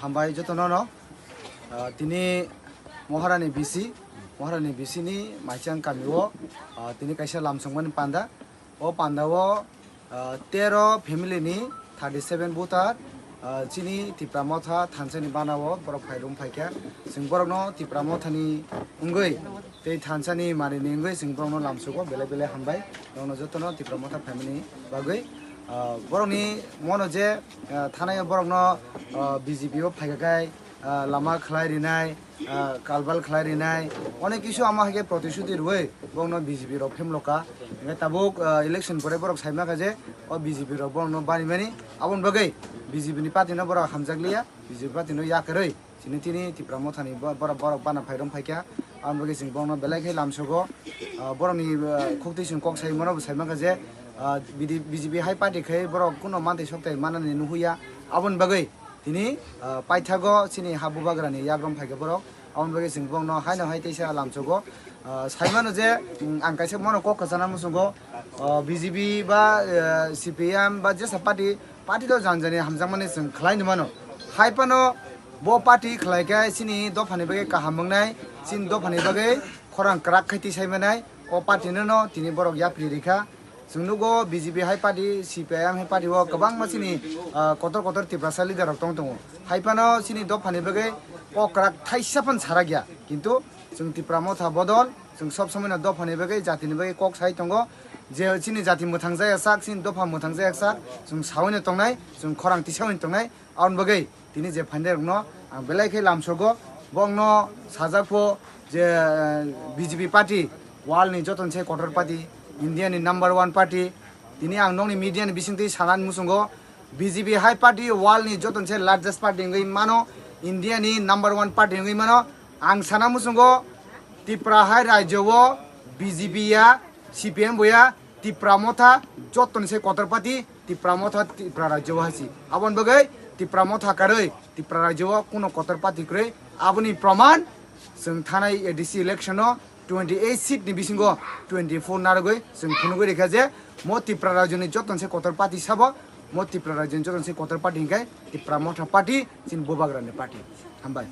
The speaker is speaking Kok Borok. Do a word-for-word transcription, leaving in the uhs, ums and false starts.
Hambai jotono no, ah, tini Moharani B C, Moharani B C ni Maichang kami o, ah, tini kaisa lamsongmani panda. O panda o, ah, tero family ni thirty seven voter, ah, chini Tipra Motha thansa ni bana o borok phai rom phaikha. Chwng borok no Tipra Motha ni wngwi tei thansa ni mari ni wngwi chwng borok no lamsogo belai belai hambai. Borok no jotono Tipra Motha family ni bagwi, ah, borok ni mono je, ah, thanai o borok no, ah, B J P o phaikha khai, ah, lama khlai rinai, ah, kalbal khlai rinai, onek kisu ama hai khe protishuti rwui borokno B J P rok phemloka. Hingkhe tabuk, ah, election pore borok sai mankha je o B J P rok borokno banimani, aboni bagwi B J P ni party no borok hamjakliya, B J P party no yakarwi chini tini Tipra Mothani bo-, borok, borok bana phai rom phaikha. Aboni bagwi chwng borokno belai khe lamsogo, ah, borokni, ah, khuktwi chwng kok sai mano bo sai mankha je, ah, B D, B J P hai party khai borok kuno mantwi sokthai manani nuhuya, aboni bagwi tini, ah, paithago chini ha bubagrani yakrom phaikha borok. Aboni bagwi chwng borokno haino hai teisa lamsogo. Ah, saimano je, mm, ang kaisa bono kok kwchana muchungo, ah, B J P ba, eh, C P M ba jesa party, party to janjani hamjakmani chwng khlai ni mano. Hai phano bo party khlai khe chini dophani bagwi kaham wngnai, chini dophani bagwi khorang kwrak khai tisai manai. O party no no tini borok yapri rikha. Chwng nugo B J P hai party, C P I M hai party o kwbangma chini, ah, kotor kotor Tiprasa leader rok tong tongo. Hai phano chini dophani bagwi kok kwrak thaisa phan sarakya. Kintu chwng Tipra Motha bodol, chwng sob somoino dophani bagwi, jatini bagwi kok sai tongo. Je chini jati mwthang jaya sak, chini dopha mwthang jaya sak, chwng saui no tongnai, chwng khorang tisaui no tongnai. Aboni bagwi tini je phainai rokno ang belai khe lamsogo, bongno sajak pho je, eh, B J P party world ni joto ni se kotor party, India ni number one party. Tini ang nokni media ni bisingtwi sanani muchungo, B J P hai party world ni joto ni se largest party wngwi mano, India ni number one party wngwi mano. Ang sana muchungo, Tripura hai rajyo o B J P ya, C P M bo ya, Tipra Motha joto ni se kotor party, Tipra Motha Tripura rajyo o hai si. Aboni bagwi Tipra Motha karwi Tripura rajyo o kuno kotor party kwrwi. Aboni proman chwng thanai A D C election o twenty eight seat ni bisingo twenty four narwgwi chwng phunugwi rikha je mo Tripura rajyo ni joto ni se kotor party sabo, mo Tripura rajyo ni joto ni se kotor party hinkhe Tipra Motha party chini bubagra ni party. Hambai.